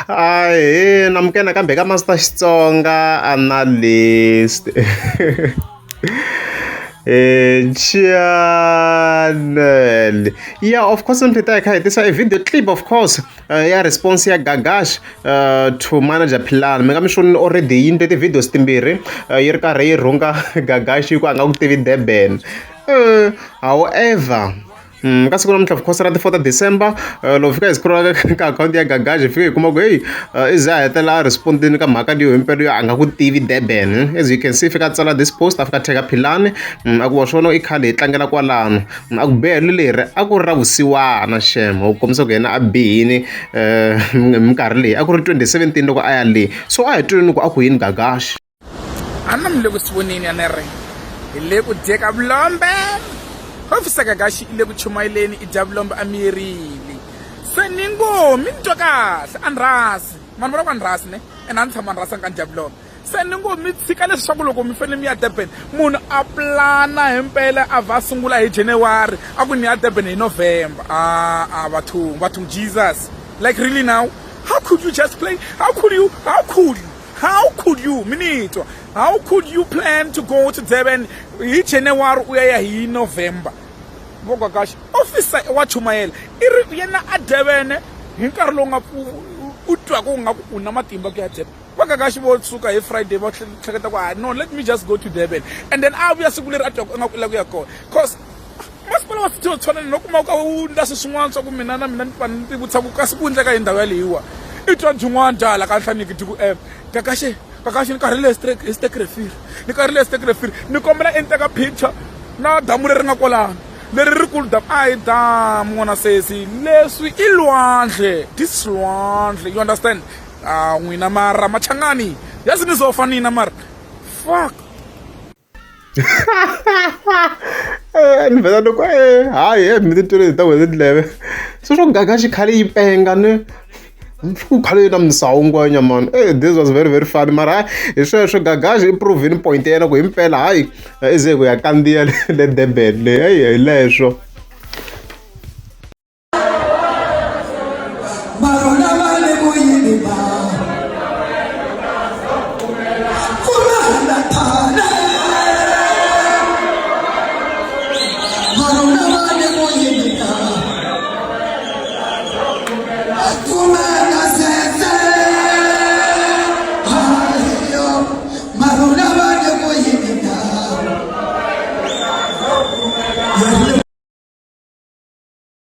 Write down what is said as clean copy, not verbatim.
Ahee namukela nakambe ka Master Xitsonga Analyst channel yeah of course ni ta hi kha hi tisa e video clip of course ya response ya Gagash to manager Philani mi nga mi swi already yi ndle ti-videos timbirhi yi ri karhi yi rhunga Gagash yi ku a nga ku tivi Durban however ka siku namuntlha of course ra ti 4 ta December loko fika hi scroll ka akhawunti ya Gagash hi fika hi kuma ku heyi i ze a hetelela a respond-ini ka mhaka leyo himpela yo a nga ku tivi Durban as you can see fika a tsala this post a fika a tag Philani a ku wa swona i khale hi tlangela kwalano a ku belo leri a ku ri ra vusiwana xem ku kombisa ku yena a bihini hi minkarhi leyi a ku ri 2017 loko a ya le so a hi twini ku a ku yini Gagash. A na mi le ku swi voneni a ni ri hi le ku dye ka vulombe hofisa Gagashi i le ku chumayeleni i dya vulombe a miyerile se ni ngo mi ni twa kahle a ni rhasi vanhu va la ku a ni rhasi ne ene a ni tshama ni rhasa ni ka ni dya vulombe se ni ngo mi tshika leswi swa ku loko mi fanele mi ya Durban munhu a plana himpela a va sungula hi January a ku ni ya Durban hi November a a vathong vathong Jesus like really now how could you just play how could you how could you How could you mi ni twa how could you plan to go to Durban hi January u ya ya hi November vo Gagash officer wa chumayela i ri yena a Durban hi nkarhi lowu nga u twaka u nga ku u na matimba ku ya Durban va Gagash vo suka hi Friday va hleketa ku ah no let me just go to Durban and then a vuya siku leri a twaka ingaku i lava ku ya kona cause masipala wa city wa Tshwane no kuma ka wu ndla swilo swin'wana swa ku mina na mina ni pfa ni ti vutisa ku kasi ku endleka yini ndhawu yaleyiwa i twa byin'wana bya hala ka nhlaniki byi ku um kakaxe kakaxe ni karhele hi stekrefiri ni karhele hi stekrefiri ni kombela i ni teka picture na damu leri nga kwalano leri ri kulu damu a hi damu n'wana sesi leswi i lwandle this lwandle you understand a n'wina mara machangani yazi ni zofa nina mara fuck. Ni vhela ni ku e hayi he mi ti twile hi ta n'wina tindleve se swo gaga xikhale yi penga ni ku khale yi na misawu ngwenya mani e this was very very funny mara hayi hi sweswo gagaxi i provini point ya yena ku himpela hayi i ze ku ya kandziya le Durban le heyi hi leswo.